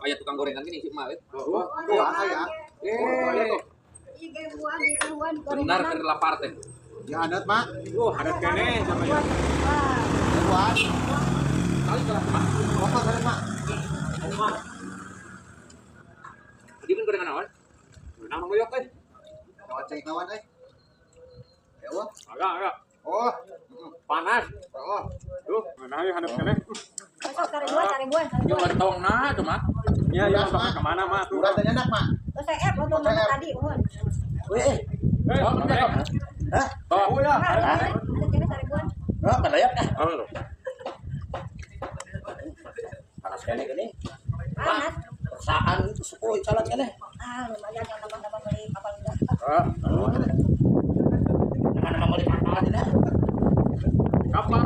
Aya tukang gorengan gini si Mak. Oh, tuh aya. Eh, benar keur lapar teh. Ya haneut, Mak. Haneut keneh sama ya. Ribuan. Kali salah, Mak. Apa haneut, Mak? Dia kan gorengan naon? Menang ngoyok euy. Kawan cai kawan euy. Ya Allah. Agak agak. Oh, panas. Oh. Duh, mana ya haneut keneh. Seribuan, Yang lontong nah tuh, Mak. Ya, ya, sampai kemana, Mak? Udah tanya nak, Mak. Oh, saya lontong mana tadi, uhun. Weh, Oh, bener. hah? Oh, ya. Ada kena seribuan. Oh, kadayak ah. Oh. Panas kene gini. Panas. Saan itu suku jalan kene. Ah, lumayan yang nambah-nambah beli kapal udah. Ah. Mana mau beli kapal tidak? Kapal.